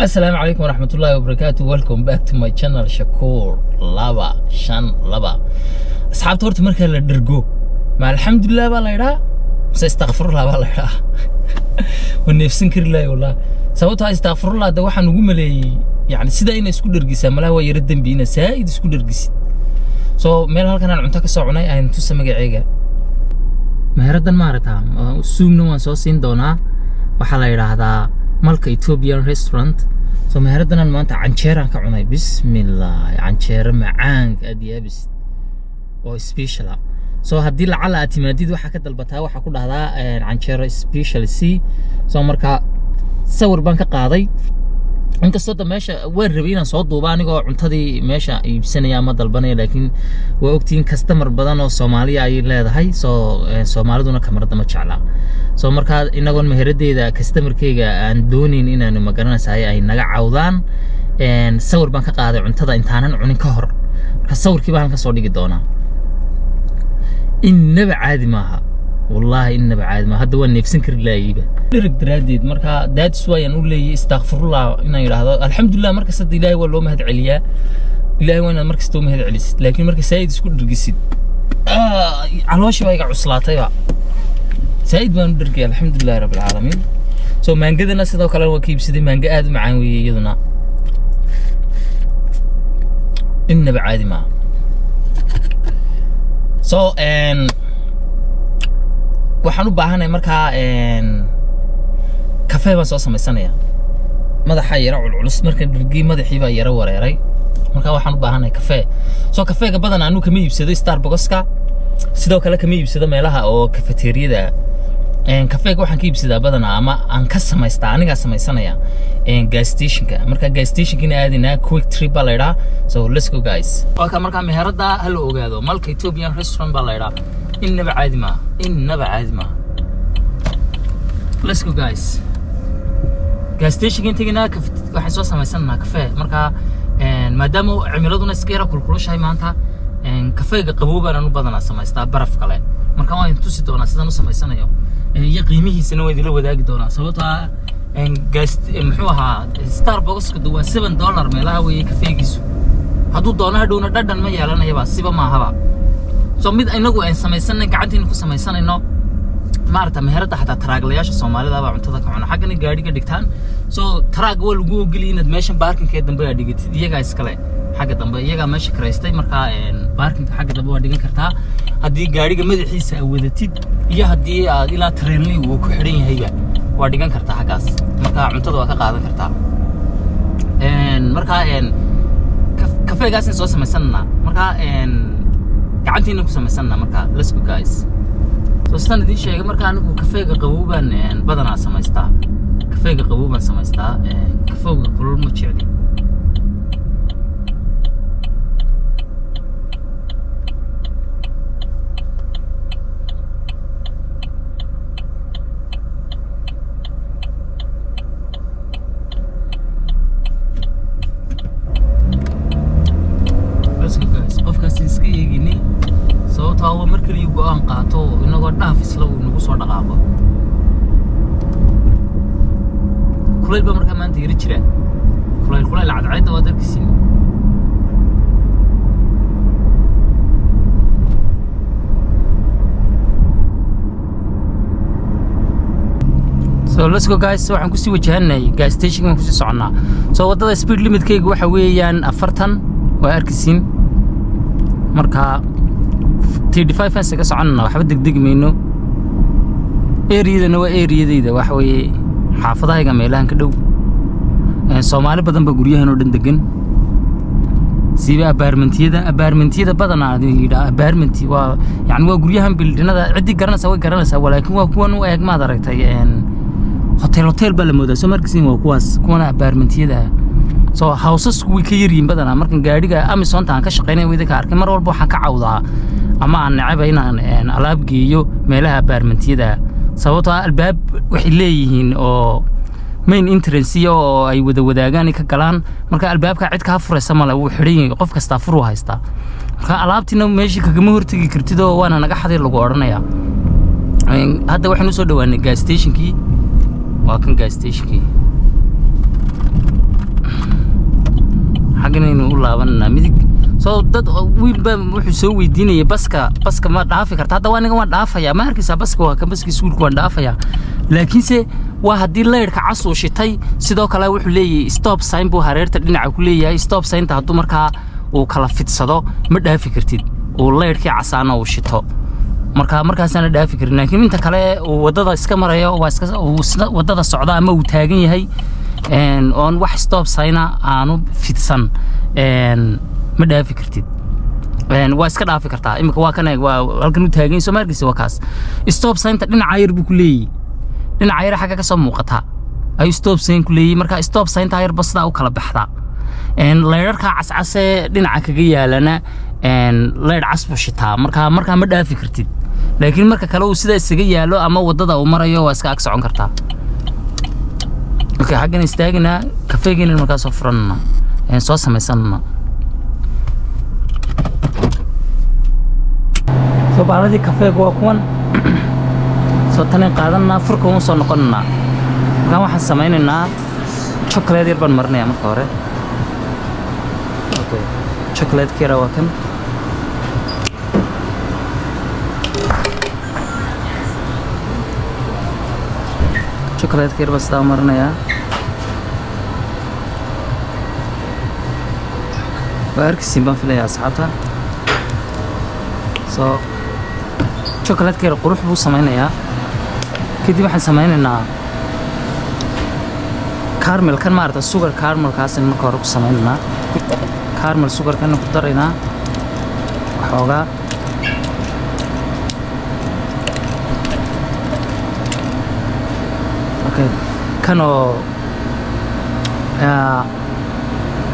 Asalaamu calaykum waraxmatullaahi wabarakaatu. Welcome back to my channel, Shakuur 252. Asxaabta, horta markaa la dhergo, ma alxamdulilah baa la idhaa mise istakfirullah baa la idhaa? Waa neefsan kari lahay wallah. Sababtoo ah istakfirullah de waxaan ugu maleeyey, yani sida inay isku dhergisaa malaha waa yaro dembi ina saa'id isku dhergisid. So meel halkan aan cunto ka soo cunay aan tusa magaceyga. Meheraddan maaragtaa, suugna waan soo siin doonaa. Waxaa la yidhaahdaa Malka Ethiopian Restaurant. So meheraddanan maanta canjeeraan ka cunay. Bismillah, canjeero macaanka aad yaabis oo special ah. So haddii lacala aad timaadid, waxaa ka dalbataa, waxaa ku dhahdaa canjeero special c. So marka sawir baan ka qaaday, inkastoo da meesha waan rabay inaan soo duuba anigoo cuntadii meesha iibsanaya ama dalbanaya, laakiin waa ogtihiin customer badan oo Soomaaliya ayay leedahay. So Soomaaliduna kamarada ma jeclaa. So markaa inagoon meheradeeda customerkeyga aan doonayn inaanu magaranaysaay ay naga cawdaan, sawir baan ka qaaday cuntada intaanan cunin ka hor. Marka sawirkii baan halkan soo dhigi doonaa. Innaba caadi maaha, wallaahi innaba caadi maaha. Hadda waan neefsan kari laayeyba dhereg daraaddeed. Marka that's why aan u leeyahay istakfirullah inaan yidhaahdo. Alxamdulilah, markasta hadda Ilaahay waa loo mahad celiyaa. Ilaahay waa inaad markasta u mahad celisid, laakiin marka saa'id isku dhergisid, calooshii baa iga cuslaatayba, saa'id baan u dhergay. Alxamdulilahi rabbi alcaalamiin. So maangadana sidoo kale waa ka iibsaday. Maanga aad u macaan weeye iyaduna, innaba caadi maaha. So waxaan u baahanahay markaa kafee baan soo samaysanaya. Madaxa yara culculus, markaan dhergey madaxii baa yara wareeray. Marka waxaan u baahanahay kafee. So kafeega badan anu kama iibsado Starbuckska, sidoo kale kama iibsado meelaha oo kafeteriyada. Kafeega waxaan ka iibsadaa badanaa ama aan ka samaystaa, anigaa samaysanaya, gas stationka. Marka gas stationkina aadinaa, Kwik Trip baa la idhaa. So let's go, guys. Waa ka markaa meherada ha la ogaado, Malka Ethiopian Restaurant baa la idhaa. Innaba caadi maaha, innaba caadi maaha. Let's go, guys. Gas stationka teginaa, waxaan soo samaysananaa kafee. Marka maadaama cimiladuna iska yara kulkulushahay maanta, kafeega qabow baan anu badanaa samaystaa, baraf kale. Marka waan idin tusi doonaa sidaan u samaysanayo iyo qiimihiisana waan idinla wadaagi doonaa. Sababtoo ah gas muxuu ahaa, Starbuckska waa $7 meelaha weeye kafeegiisu. Hadduu doono hadhowna dhadhan ma yeelanayaba, siba maahaba. So mid inagu aan samaysanay, gacantiina ku samaysanayno, maarata. Meherada xataa taraaglayaasha Soomaalida baa cuntada ka cuna, xaggana gaadhiga dhigtaan. So taraag waa lagu ogoliyay inaad meeshan parkingka ee dambe aad dhigatid. Iyagaa iskale xagga dambe, iyagaa meesha kiraystay. Markaa parkingka xagga dambe waa dhigan kartaa haddii gaadhiga madaxiisa aad wadatid, iyo haddii aad ilaa trailer uu ku xidhan yahayba waa dhigan kartaa xaggaas. Marka cuntada waa ka qaadan kartaa. Markaa kafeegaasin soo samaysananaa, markaa gacantiina ku samaysananaa. Marka let's go, guys. So sidaan idiin sheegay, marka anigu kafeega qabow baan badanaa samaystaa. Kafeega qabow baan samaystaa, kafeega kulul ma jecli. Let's go, guys. Qofkaas iska eeginay, sababtoo ah waa mar kaliya go'aan qaato inagoo dhaaf isla uu nagu soo dhaqaaqo. Kulayl baa markaa maanta yara jira, kulayl kulayl cadceedda waa darkiisiin. So let's go, guys. Waxaan kusii wajahanay gas station, baan kusii soconnaa. So waddada speed limitkayga waxa weeyaan 40, waa arkisiin. Marka 35 aan isaga soconnaa, waxba degdegi mayno. Areadana waa areadayda, waxa weeye xaafadahayga meelahan ka dhow. Soomaali badan baa guryahan oo dhan degan, siiba apartmentiyada. Apartmentiyada badanaa yidhaa, apartment waa yani waa guryahan buildinada. Ciddii garanaysaa way garanaysaa, walaakin waa kuwan u eeg, maad aragtay, hotel hotel baa la moodaa. Soo markasiin waa kuwaas, kuwana apartmentiyada ah. So houses way ka yaryihiin badanaa. Markan gaadhiga Amazonta aan ka shaqeynay idinka arkay, mar walba waxaan ka cawdaa ama aan necaba inaan alaab geeyo meelaha apartmentiyada, sababtoo ah albaab waxay leeyihiin oo main entrance oo ay wada wadaagaan ay ka galaan. Marka albaabka cid kaa furaysa male, wuu xidhan yahay, qof kastaa furuu haystaa. Marka alaabtiina meeshii kagama hortegi kartid oo waana naga xaday lagu odhanayaa. Hadda waxaan usoo dhawaanay gas stationkii. Waa kan gas stationkii. Laabananaa midig. So dad wiil baa wuxuu soo weydiinayay baska, baska ma dhaafi karta? Hadda waa aniga, waan dhaafayaa. Ma arkaysaa? Baska waa kan, baska iskuulka waan dhaafayaa, laakiinse waa haddii laydhka cas uu shitay. Sidoo kale wuxuu leeyahay stop sign buu hareerta dhinaca ku leeyahay. Stop signta hadduu markaa uu kala fidsado, ma dhaafi kartid, uu laydhkii casaana uu shito, marka markaasaana dhaafi karin. Laakiin inta kale uu waddada iska marayo, waa iska uu isla waddada socda ama uu taagan yahay oon wax stop signa aanu fidsan, ma dhaafi kartid. Waa iska dhaafi kartaa. Imika waa kan, eeg, waa halkan u taagan yahay, soo ma arkaysa? Waa kaas. Stop signta dhinaca yar buu ku leeyahay, dhinaca yar xagga ka soo muuqata ayuu stop sign ku leeyahay. Marka stop signta yar ba sidaa u kala baxdaa. Laydharka cascasee dhinaca kaga yaalana, laydh cas buu shitaa, markaa ma dhaafi kartid. Laakiin marka kale uu sidaa isaga yaalo ama waddada uu marayo, waa iska ag socon kartaa. Okay, xaggan istaaginaa, kafeegeena markaa soo furanana, soo samaysanana. Soo baaladii kafeega waa kuwan. Soo tanin qaadanaa, furka uun soo noqonanaa. Markaan waxaan samaynaynaa, chocolate yar baan marinayaa marka hore. Okay, chocolate yara waa kan. Chocolate yar baan sidaa u marinayaa. Waa arkaysiin baan filayaa, asxaabta. So chocolate yar qurux buu samaynayaa. Kadib waxaan samaynaynaa caramel kan, maarata, sugar caramelkaas marka hore ku sameynaynaa. Caramel sugarkana ku daraynaa waxoogaa. Okay, kanoo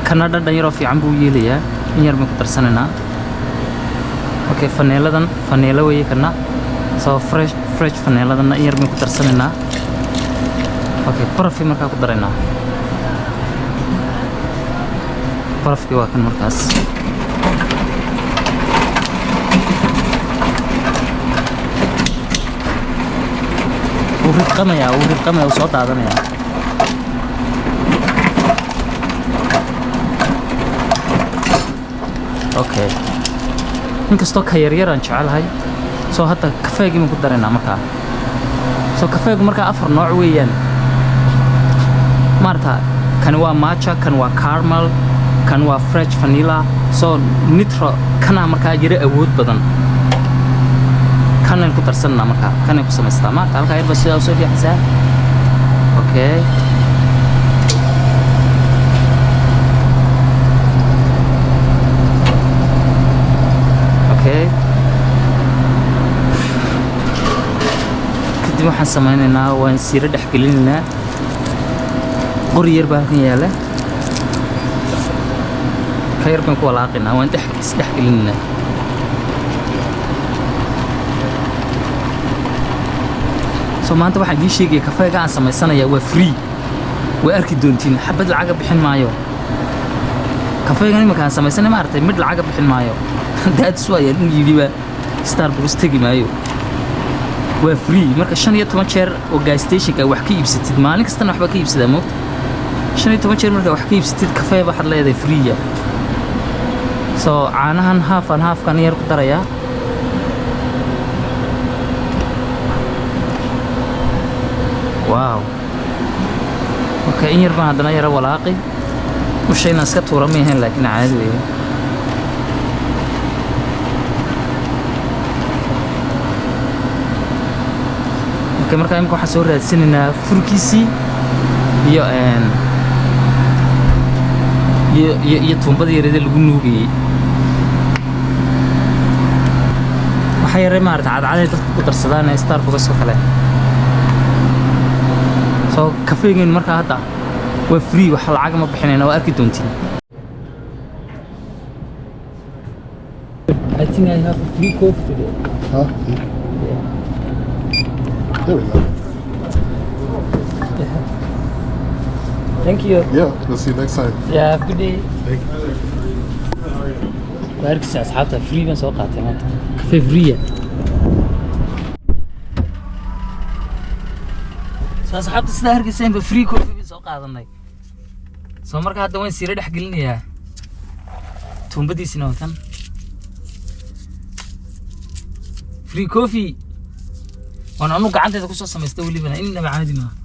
kana dhadhan yaroo fiican buu yeelayaa, in yar baan ku darsanaynaa. Okay, vanilladan, vanilla weeye kana. So fresh vanilladanna in yar baan ku darsanaynaa. Okay, barafkii markaa ku daraynaa. Barafkii waa kan markaas. Wuu ridqamayaa, wuu ridqamayaa, wuu soo daadanayaa. Okay, inkastoo ka yaryar aan jecelahay. Soo hadda kafeegii baan ku daraynaa markaa. Soo kafeegu markaa afar nooc weeyaan, maarata. Kani waa matcha, kan waa caramel, kan waa fresh vanilla. Soo nitro kanaa markaa yaro awood badan, kanan ku darsanaa markaa, kanan ku samaystaa, maarata. Halkaa yar baa sidaa usoo riixaysaa. Okay, okay, kadib waxaan samaynaynaa, waan siiro dhex gelinaynaa. Qori yar baa halkan yaala, ka yar baan ku walaaqaynaa, waan dhex isdhex gelinaynaa. So maanta waxaan idiin sheegaya, kafeega aan samaysanayaa waa free. Waa arki doontiin, xabad lacaga bixin maayo. Kafeegan iminka aan samaysanay, maaragtay, mid lacaga bixin maayo. That's why aan u yidhiba Starbucks tegi maayo. Waa free. Marka 15 jeer oo gas stationka wax ka iibsatid maalin kastana, waxba ka iibsadaa moogta, 15 jeer markaa wax ka iibsatid, kafee waxaad leedahay freeya. So caanahan half and halfkan yar ku darayaa. Wow, okay, in yar baan haddana yara walaaqi. Usha inaan iska tuura ma ahayn, laakiin caadi weeye. Okay, markaa imika waxaan soo raadsanaynaa furkiisii iyo iyo tuumbadii yarada lagu nuugayey. Waxaa yaray, maarata, cadcaday dadka ku darsadaan ee Starbucks oo kale. So kafeegeen markaa hadda waa free, wax lacag ma bixinayna. Waa arki doontiin. I think I have a free coffee today. Huh? Yeah. There we go. Yeah. Thank you. Yeah, we'll see you next time. Yeah, have a good day. Thank you. Waa arkaysa, asxaabta, free baan soo qaatay maanta. Kafee free ah. So asxaabta, sidaa arkayseenba, free coffee baan soo qaadanay. So marka hadda waan siira dhex gelinayaa. Tuumbadiisina waa tan. Free coffee waan anu gacanteeda kusoo samaystay welibana, innaba caadi maaha.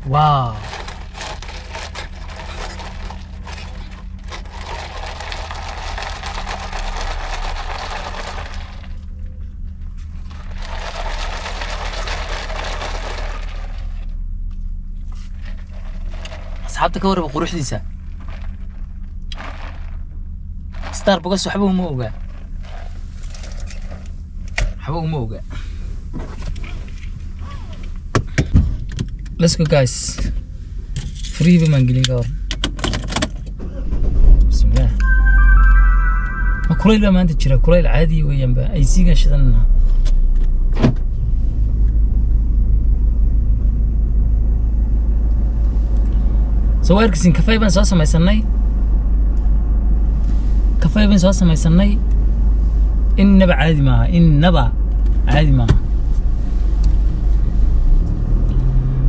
Wow. Asxaabta, ka warraba quruxdiisa. Starbucks waxba uma oga, waxba uma oga. Let's go, guys. Free ba maan gelin ka hor. Bismillah. Ma kulayl baa maanta jira? Kulayl caadi weeyaan ba. AC-gan shidanana. Soo arkaysin, kafay baan soo samaysanay, kafay baan soo samaysanay. Innaba caadi maaha, innaba caadi maaha.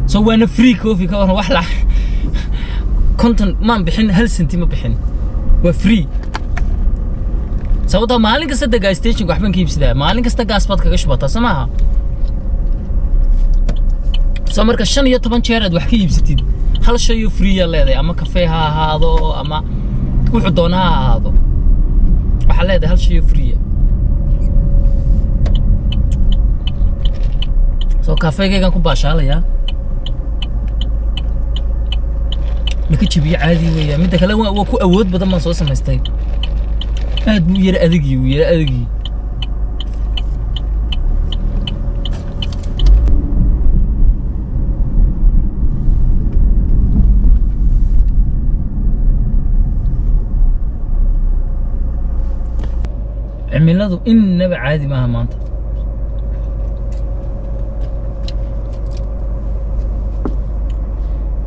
So waana free coffee. Ka waran? Wax la 50 maan bixin, hal senti ma bixin, waa free. Sababtoo maalin kasta de gas station waxbaan ka iibsadaa, maalin kasta gas baad kaga shubataa, soo maaha? So marka 15 jeer aad wax ka iibsatid, hal shay oo free aa leedahay, ama kafee ha ahaado ama wuxuu doona ha ahaado, waxaa leedahay hal shay oo free ah. So kafeegaygaan ku baashaalayaa, laka jabiyo caadi weeya. Midda kale waa ku awood badan baan soo samaystay. Aad buu u yara adagii, wuu yara adagii. Cimiladu innaba caadi maaha maanta.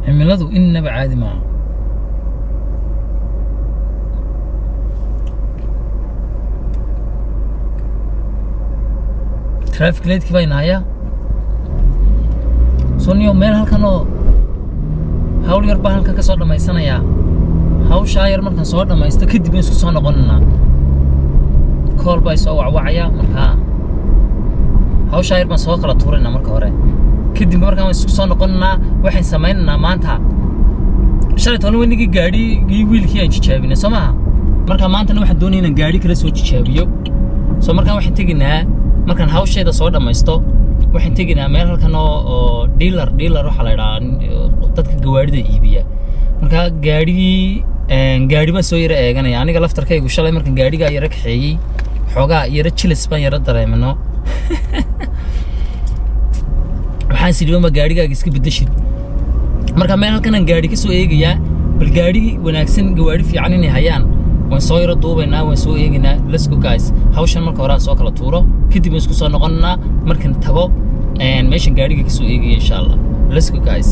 Cimiladu innaba caadi maaha. Traffic lightkii baa inahaya. So niyo meel halkan oo hawl yar baan halkan ka soo dhammaysanayaa. Hawshaa yar markaan soo dhammaysto kadib baan isku soo noqonaynaa. Call baa soo wacwacaya. Markaa hawshaa yar baan soo kala tuuraynaa marka hore, kadib markaan waan isku soo noqonaynaa. Waxaan samaynaynaa maanta, shalay toban wenigii gaadhigii wiilkii aan tijaabinay, soo maaha? Marka maantana waxaan doonaya inaan gaadhi kala soo tijaabiyo. So markaan waxaan teginaa, markaan hawsheeda soo dhammaysto, waxaan teginaa meel halkan oo dealer. Dealer waxaa la idhahaa dadka gawaarida iibiya. Marka gaadhigii, gaadhi baan soo yara eeganaya. Aniga laftarkaygu shalay markaan gaadhigaa yara kaxeeyey, xoogaa yara jilis baan yara dareemano. Waxaan sidhi ma gaadhigaaga iska bedeshid. Marka meel halkan aan gaadhi ka soo eegayaa, bal gaadhi wanaagsan, gawaadhi fiican inay hayaan waan soo yaro duubaynaa, waan soo eegaynaa. Let's go, guys. Hawshan marka hore aan soo kala tuuro, kadib waan isku soo noqonanaa markaan tago meeshan gaadhiga ka soo eegaya, insha Allah. Let's go, guys.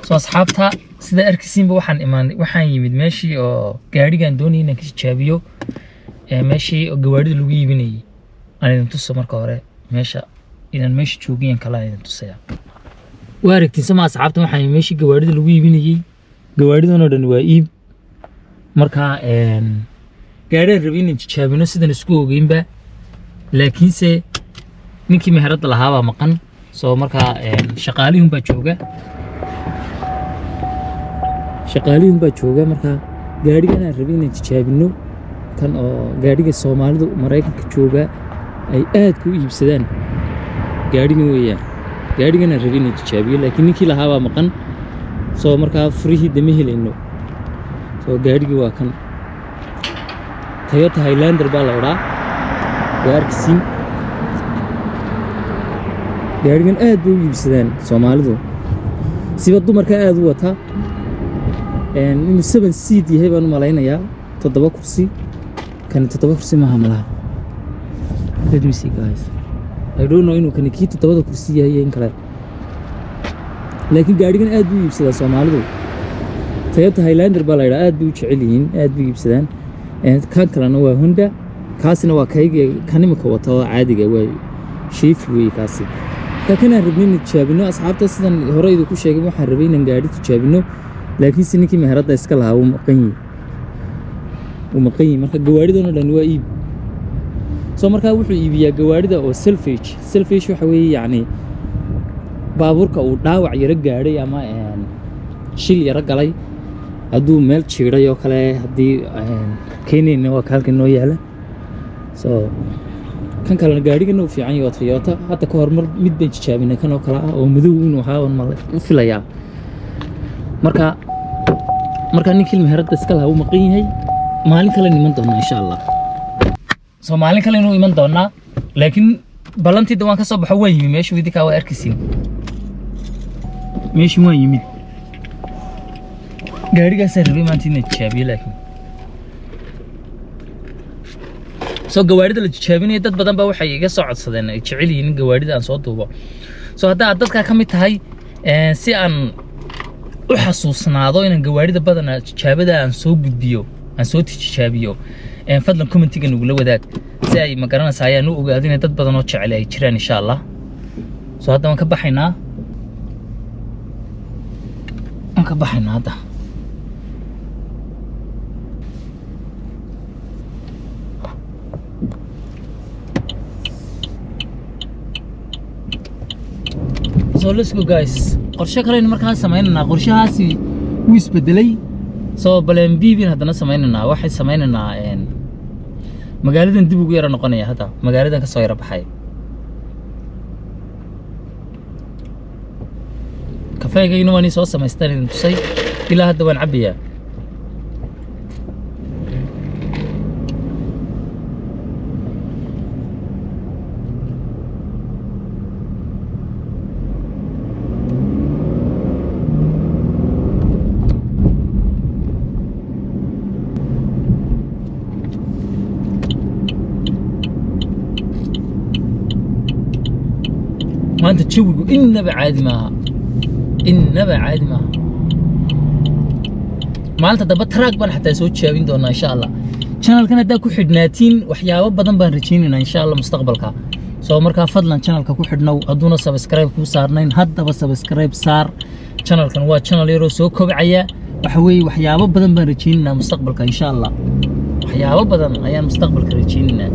So asxaabta, sida arkisiinba waxaan imaanay, waxaan yimid meeshii oo gaadhigaan doonayay inaan ka tijaabiyo, ee meeshii oo gawaarida lagu iibinayay. Aan idin tuso marka hore meesha, inaan meesha joogiyan kale aan idin tusaya. Waa aragtiin sama asxaabta, waxaan yimid meeshii gawaarida lagu iibinayay. Gawaaridan oo dhan waa iib. Marka gaadhaan rabay inaan tijaabino sidan isku ogeynba, laakiinse ninkii meheradda lahaabaa maqan. So markaa shaqaalihun baa jooga, shaqaalihun baa jooga. Marka gaadhigan aan rabay inaan tijaabino, kan oo gaadhiga Soomaalidu Maraykanka jooga ay aadka u iibsadaan, gaadhigan weeyaan. Gaadhigan aan rabay inaan tijaabiyo, laakiin ninkii lahaabaa maqan. So markaa furihii dama helayno. So gaadhigii waa kan, Toyota Highlander baa la idhaa, waa arkisiin. Gaadhigan aad bay u iibsadaan Soomaalidu, siba dumarka aad u wata. Inuu seven seat yahay baan u malaynayaa, toddoba kursi. Kani toddoba kursi maaha malaha. Let me see, guys. I don't know inuu kani kii toddobada kursi yahay iyo in kale, laakiin gaadhigan aad buu u iibsadaa Soomaalidu. Toyota Highlander baa la yidhaha. Aad bay u jecel yihiin, aad bay u iibsadaan. Kan kalena waa Honda. Kaasina waa kayga kan imika wata oo caadiga, waa Chevy weeye kaasi. Marka kanaan rabnay inaan tijaabino, asxaabta, sidan hore idinku sheegay, waxaan rabay inaan gaadhi tijaabino, laakiinse ninkii meheradda iska lahaa wuu maqan yahay, wuu maqan yahay. Marka gawaadhidan oo dhan waa iib. So markaa wuxuu iibiyaa gawaadhida oo salvage. Salvage waxa weeye yacni baabuurka uu dhaawac yaro gaadhay ama shil yaro galay, hadduu meel jiidhay oo kale. Haddii keenayna waa ka halkan noo yaala. So kan kalena gaadhigana uu fiican yahay, waa Toyota. Hadda ka hor mar mid baan tijaabinay kan oo kale ah oo madow inuu ahaa baan u filayaa. Marka ninkii meheradda iska lahaa wuu maqan yahay. Maalin kale iman doonaa, insha Allah. So maalin kale inuu iman doonaa, laakiin ballantii waan ka soo baxo, waan yimi meeshu. Idinkaa waa arkaysiin, meeshii waan yimid. Gaadhigaasaan rabay maanta inaan tijaabiyo, laakiin so gawaarida la tijaabinaya dad badan baa waxay iga soo codsadeen, ay jecel yihiin in gawaarida aan soo duubo. So hadda aad dadkaa ka mid tahay, si aan u xasuusnaado inaan gawaarida badanaa tijaabada aan soo gudbiyo, aan soo tijaabiyo, fadlan commentiga nagula wadaag, si ay ma garanaysaa ayaan u ogaado inay dad badan oo jecel ay jiraan, insha Allah. So hadda waan ka baxaynaa, waan ka baxaynaa hadda. So let's go, guys. Qorshe kaleynu markaa sameynaynaa. Qorshahaasi wuu isbedelay. So plan B bin haddana sameynaynaa. Waxay sameynaynaa, magaaladan dib ugu yara noqonaya. Hadda magaaladan kasoo yara baxay. Kafeegayna waan ii soo samaystaan, idin tusay. Ilaa hadda waan cabbayaa. Maanta jawigu innaba caadi maaha, innaba caadi maaha. Maalinta dambe truck baan xataa soo jaabin doonaa, insha Allah. Channelkan haddaa ku xidhnaatiin, waxyaabo badan baan rajaynaynaa, insha Allah, mustaqbalka. So markaa fadlan channelka ku xidhnow. Hadduuna subscribe kuu saarnayn, haddaba subscribe saar. Channelkan waa channel yaroo soo kobcaya. Waxa weeye, waxyaabo badan baan rajaynaynaa mustaqbalka, insha Allah. Waxyaabo badan ayaan mustaqbalka rajaynaynaa,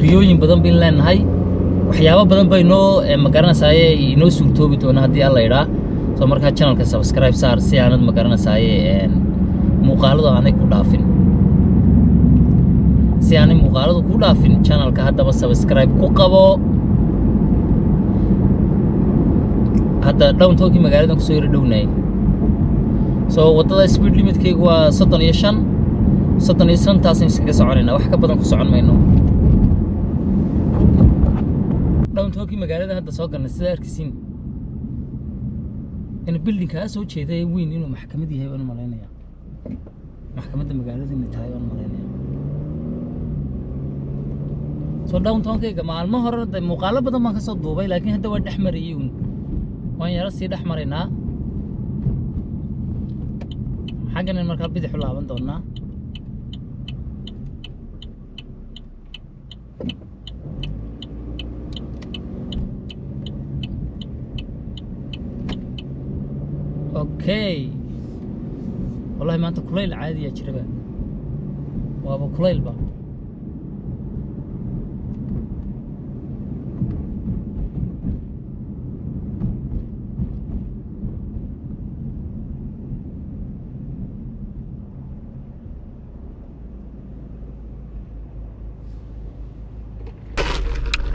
riyooyin badan bayn leenahay, waxyaabo badan bay noo ma garanaysaye inoo suurtoobi doona haddii Alla idhaa. So markaa channelka subscribe saar si aanad ma garanaysaye muuqaaladu aanay ku dhaafin, si aanay muuqaaladu ku dhaafin. Channelka haddaba subscribe ku qabo. Hadda downtownkii magaaladan kusoo yaro dhownayay. So waddada speed limitkaygu waa 35. 35-taasaan iskaga soconaynaa, wax ka badan ku socon mayno. Downtownkii magaalada hadda soo galnay. Sidaa arkisiin in buildingkaa soo jeeda ee weyn inuu maxkamad yahay baan u malaynayaa. Maxkamadda magaalada inay tahay baan u malaynayaa. So downtownkayga maalmo hore de muuqaalo badan baan kasoo duubay, laakiin hadda waa dhex marayay uun. Waan yaro sii dhex maraynaa. Xaggan markaa bidix u laaban doonaa. Okay, wallahi maanta kulayl caadiyaa jiraba, waaba kulaylba.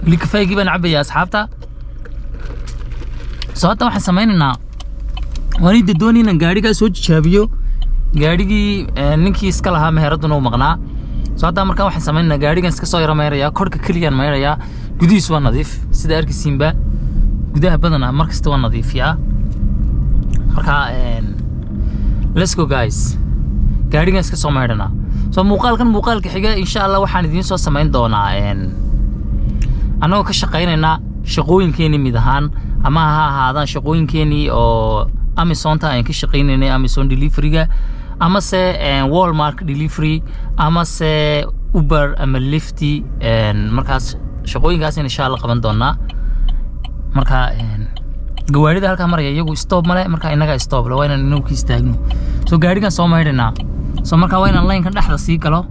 Weli kafaygii baan cabbayaa, asxaabta. So hadda waxaan samaynaynaa, waan idda doonay inaan gaadhigaa soo jijaabiyo. Gaadhigii ninkii iska lahaa meheraduna uu maqnaa. So hadda markaa waxaan samaynaynaa, gaadhigan iska soo yaro mayrayaa, korka keliyaan mayrayaa. Gudihiisu waa nadiif, sida arkaysiinba. Gudaha badanaa mar kasta waa nadiifiyaa. Marka let's go, guys, gaadhigan iska soo maydhanaa. So muuqaalkan, muuqaalka xiga, insha Allah, waxaan idiin soo samayn doonaa annagoo ka shaqaynaynaa shaqooyinkeenii mid ahaan, ama ha ahaadaan shaqooyinkeenii oo Amazonta aan ka shaqaynaynay, Amazon deliveryga, amase Walmart delivery, amase Uber ama Lyft. Markaas shaqooyinkaas insha Allah qaban doonaa. Marka gawaarida halkaa maraya iyagu stop male, marka innagaa stop le, waa inaan inagu ka istaagno. So gaarigan soo maydhanaa. So marka waa inaan line-kan dhexda sii galo,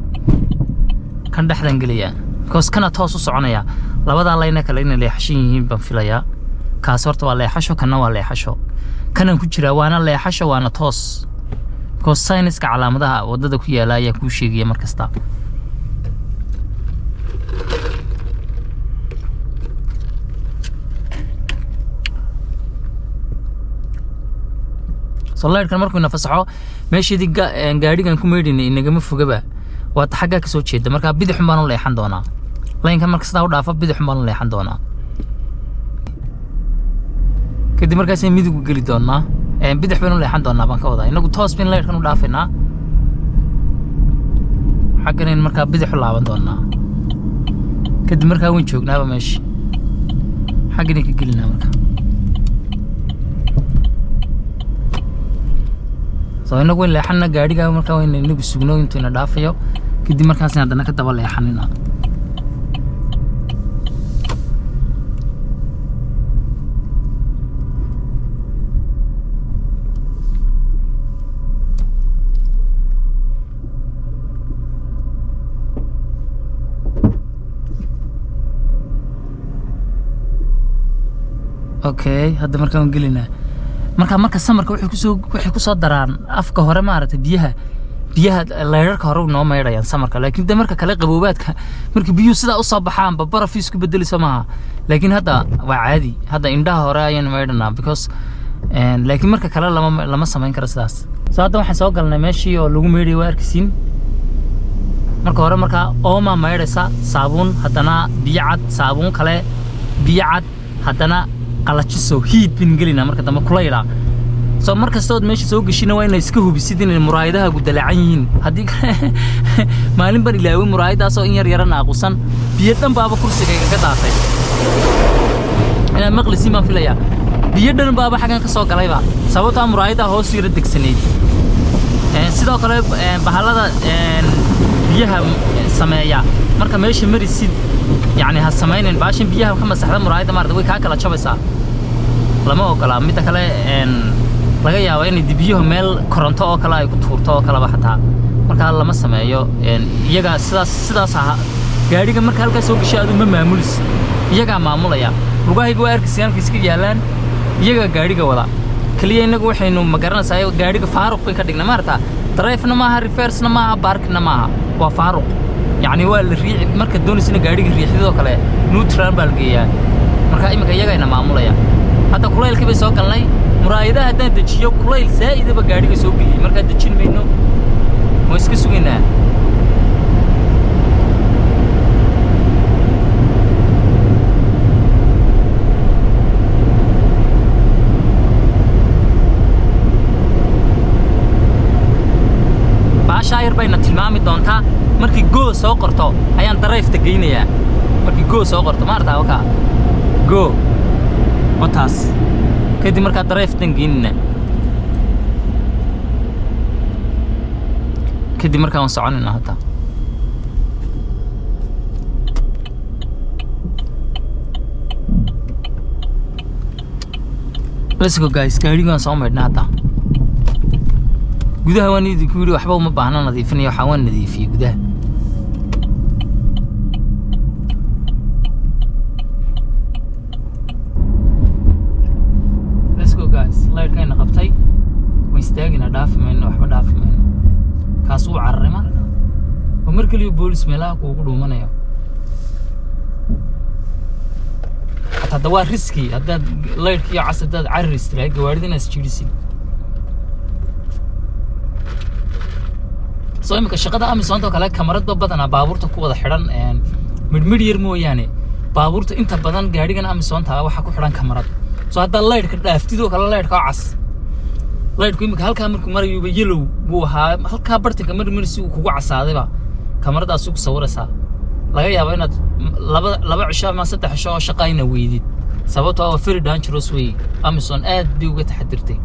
kan dhexdan gelayaa, because kana toos u soconaya. Labadaa line kale inay leexashan yihiin baan filayaa. Kaas horta waa leexasho, kanna waa leexasho, kanan ku jiraa waana leexasho, waana toos, because signs-ka, calaamadaha waddada ku yaala ayaa kuu sheegaya mar kasta. So laydhkan markuu ina fasaxo, meesheedii gaadhigan ku meydhinay inagama fogaba, waa ta xaggaa kasoo jeeda. Marka bidixun baan u leexan doonaa line-kan. Marka sidaa u dhaafo, bidixun baan u leexan doonaa. Kadib markaasay midigu geli doonaa. Bidix baynu u leexan doonaa baan ka wadaa. Inagu toos bayn laydhkan u dhaafaynaa, xaggan markaa bidix u laaban doonaa. Kadib markaa wayn joognaaba meesha, xaggan ka gelinaa. Marka so inagu wayn leexanna gaadhiga. Markaa wayna inagu sugno intuu ina dhaafayo, kadib markaasna haddana ka daba leexanina. Okay, hadda markaan waan gelinaa. Marka summer-ka waxay kusoo daraan afka hore, maaragtay, biyaha leyrarka hore noo maydhayaan summer-ka. Laakiin de marka kale, qaboobaadka, marka biyuhu sidaa usoo baxaanba baraf isku bedelisa maaha. Laakiin hadda waa caadi, hadda indhaha hore ayaynu maydhanaa because laakiin marka kale lama samayn karo sidaas. So hadda waxaan soo galnay meeshii oo lagu maydhayay, waa arkisiin. Marka hore markaa oomaa maydhaysa, saabuun, haddana biyo cad, saabuun kale, biyo cad, haddana qalajiso, heat bin gelinaa marka dambe, kulayla. So mar kastood meesha soo geshina waa inay iska hubisid inay muraayadahaagu dalacan yihiin. Haddii kale, maalin baan ilaaway muraayadaasoo in yar yara naaqusan, biyo dhan baaba kursigayga ka daatay. Inaad maqlisiin baan filayaa. Biyo dhan baaba xaggan ka soo galayba, sababtaa muraayadaha hoos yara degsanayd. Sidoo kale bahalada biyaha sameeya marka meesha marisid, yacni ha samaynin baashan biyaha ka masaxda muraayadda, maarata, way kaa kala jabaysaa, lama ogola. Midda kale, laga yaabo inay biyuhu meel koronto oo kale ay ku tuurto oo kaleba xataa. Markaa lama sameeyo. Iyaga sidaas aha. Gaadhiga marka halkaa soo gashay, adu ma maamulis, iyagaa maamulaya. Lugahayga waa arkaysa halka iska yaalaan, iyagaa gaadhiga wada. Keliya innagu waxaynu, ma garanaysaa, gaadhiga faaruq bay ka dhignay, maarata. Drive-na maaha, reverse-na maaha, park-na maaha, waa faaruq. Yacni waa la riixi marka doonaysina gaadhiga riixidoo kale, neutral baa la geeyaa. Marka iminka iyagayna maamulaya. Hadda kulaylkii bay soo galnay. Muraayadaha haddaan dejiyo, kulayl saa'idaba gaadhiga soo geliyey. Markaa dejin mayno, waan iska sugaynaa. Baashaa yar bayna tilmaami doontaa. Markii go soo qorto ayaan drive-ta geynayaa. Markii go soo qorto, maarata, wakaa go, wataas. Kadib markaa drive-tan geynina, kadib markaa waan soconayna hadda. Let's go, guys. Gaadhiga waan soo maydhnay hadda. Gudaha waan idinku yidhi waxba uma baahna nadiifinaya, waxaa waan nadiifiyey gudaha. Let's go, guys. Laydhkayna qabtay, way istaagina, dhaafi mayno, waxba dhaafi mayno. Kaas wuu cararay marka, oo mar keliya boolis meelaha kuugu dhuumanayo. Xataa hadda waa risk-i haddaad laydhka iyo cas haddaad cararis tirahay, gawaarida inaad isjiirisin. So imika shaqada Amazonta oo kale, kamarado badanaa baabuurta ku wada xidhan, midhmidh yar mooyaane, baabuurta inta badan gaadhigan Amazonta waxaa ku xidhan kamarad. So haddaa laydhka dhaaftid oo kale, laydhka oo cas, laydhku imika halkaa markuu marayuba yellow buu ahaa, halkaa bartanka mar si uu kugu casaadayba kamaradaasi ku sawiraysaa. Laga yaabo inaad laba cisho ama 3 cisho oo shaqa ina weydid, sababtoo ah waa very dangerous wey. AMISOM aad bay uga taxadirtay.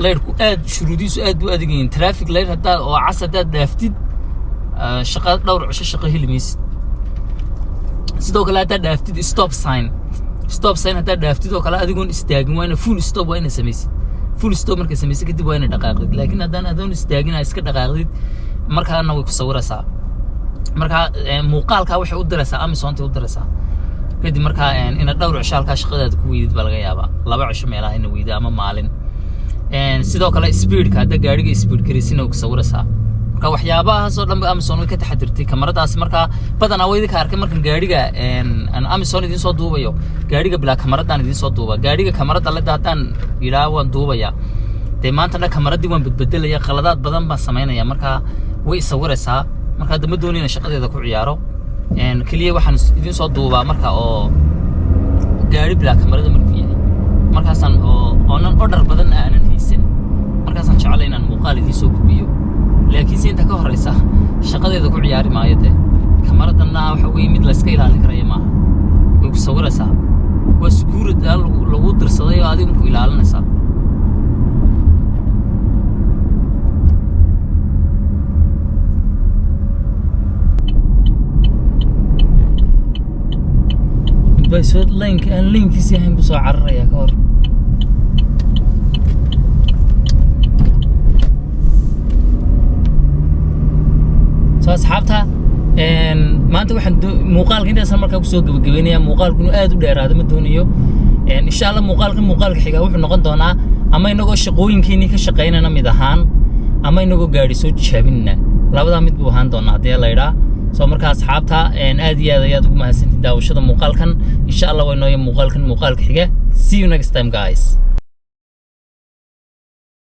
Laydhku aad shuruudihiisu aad buu adag yihiin. Traffic light haddaad oo cas haddaad dhaaftid, shaqa dhowr cisho shaqo heli maysid. Sidoo kale haddaad dhaaftid stop sign, stop sign haddaad dhaaftid oo kale adigoon istaagin, waa ina full stop waa ina samaysid. Full stop markay samaysid kadib waa ina dhaqaaqdid, laakiin haddaan adoon istaagin aa iska dhaqaaqdid, markaana way ku sawiraysaa. Markaa muuqaalkaa waxay u diraysaa AMISOMtay u diraysaa. Kadib markaa inaad dhowr cisho halkaa shaqadaada ku weydid baa laga yaabaa, 2 cisho meelaha ina weyda ama maalin. Sidoo kale speedka, hadda gaariga speed garaysina way ku sawiraysaa. Marka waxyaabahaas oo dhan ba AMISOM way ka taxadirtay kamaradaasi. Markaa badanaa way idinka arkay markan gaariga aan AMISOM idiin soo duubayo, gaariga bilaa kamaradaan idiin soo duuba. Gaariga kamarada leda haddaan yidhaa waan duubaya, dee maanta dhan kamaradii waan bedbedelaya, qaladaad badan baan samaynaya, markaa way isawiraysaa. Marka hadda ma doonayna shaqadeeda ku ciyaaro. Keliya waxaan idiin soo duubaa marka oo gaari bilaa kamarada markuu yahay, markaasaan oo oonan order badan aanan haysan, markaasaan jeclay inaan muuqaal idiin soo gudbiyo. Laakiin se inta ka horeysa shaqadeeda ku ciyaari maayo. Dee kamaradana waxa weeye mid layska ilaalin karaya maaha, way ku sawiraysaa. Waa security aan lagu dirsaday oo adigu ku ilaalinaysaa. Midbaa soo laynka aan laynkiisi ahayn buu soo cararayaa ka hor. So asxaabta, maanta waxaan muuqaalka intaasaan markaa kusoo gebagabeynaya. Muuqaalku inuu aad u dheeraado ma doonayo. Insha Allah muuqaalka muuqaalka xiga wuxuu noqon doonaa ama inagoo shaqooyinkeenii ka shaqaynana mid ahaan ama inagoo gaadhi soo tijaabinina, labadaa mid buu ahaan doonaa haddii la idhaa. So markaa asxaabta, aad iyo aad ayaad ugu mahadsantihin daawashada muuqaalkan. Insha Allah waa inooya muuqaalkan muuqaalka xiga. See you next time, guys.